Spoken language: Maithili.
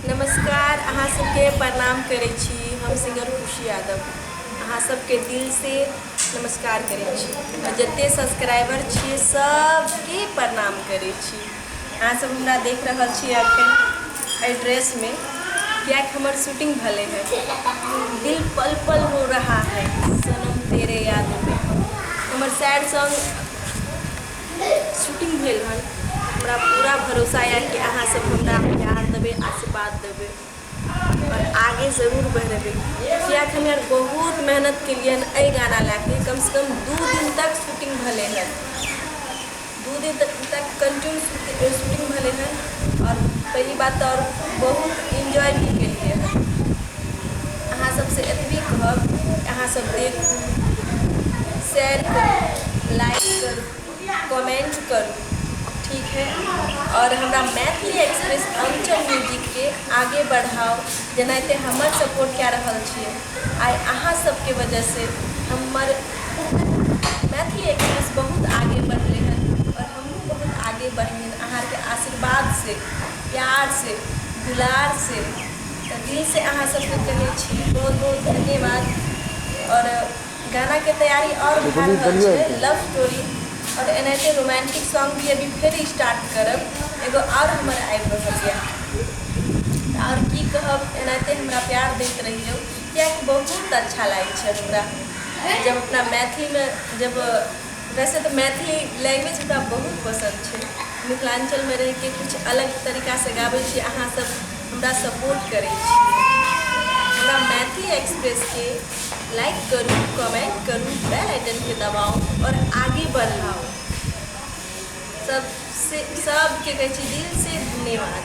नमस्कार, अहाँ सबके प्रणाम करै छी। हम सिंगर खुशी यादव अहाँ सबके दिल से नमस्कार करै छी और जते सब्सक्राइबर छियै सबके प्रणाम करै छी। अहाँ सब हमरा देख रहल छी अखन एहि ड्रेसमे, कियाकि हमर शूटिंग भेलै है। दिल पल पल हो रहा है सनम तेरे याद में, हमर सैड सॉन्ग शूटिंग भेल हन। हमरा पूरा भरोसा यऽ कि अहाँ सब हमरा प्यार देबै, आशीर्वाद देबै और आगे जरूर बढ़ेबै, कियाकि हम यार बहुत मेहनत केलियै हन एहि गाना लए के। कमसँ कम 2 दिन तक शूटिंग भेलै हन, 2 दिन तक कंटिन्यू शूटिंग भेलै हन। और पहली बात तऽ और बहुत एन्जॉय भी केलियै हन। अहाँ सबसँ एतबी कहब, अहाँ सब देखू, शेयर करू, लाइक करू, कमेंट करू, ठीक है। और हमरा मैथिली एक्सप्रेस अंचल म्यूजिकके आगे बढ़ाउ, जेनाहिते हमर सपोर्ट कए रहल छियै। आइ अहाँ सबके वजहसँ हमर मैथिली एक्सप्रेस बहुत आगे बढ़लै हन और हमहूँ बहुत आगे बढ़लियै हन अहाँके आशीर्वादसँ, प्यारसँ, दुलारसँ। तऽ दिलसँ अहाँ सबके कहै छी बहुत बहुत धन्यवाद। और गानाके तैयारी आओर भए रहल छै, लव स्टोरी और एनाहिते रोमांटिक सॉन्ग भी अभी फेर स्टार्ट करब, एगो आओर हमर आबि रहल यऽ। तऽ आओर की कहब, एनाहिते हमरा प्यार दैत रहियौ, कियाकि बहुत अच्छा लागै छै हमरा जब अपना मैथिलीमे, जब वैसे तऽ मैथिली लैंग्वेज हमरा बहुत पसन्द छै। मिथिलाञ्चलमे रहिके किछु अलग तरीकासँ गाबै छी, अहाँ सब हमरा सपोर्ट करै छी। हमरा मैथिली एक्सप्रेसके लाइक करू, कमेंट करू, बेल आइकनके दबाउ और आगे बढ़ाउ। सबसे सबके कहै छी दिलसँ धन्यवाद।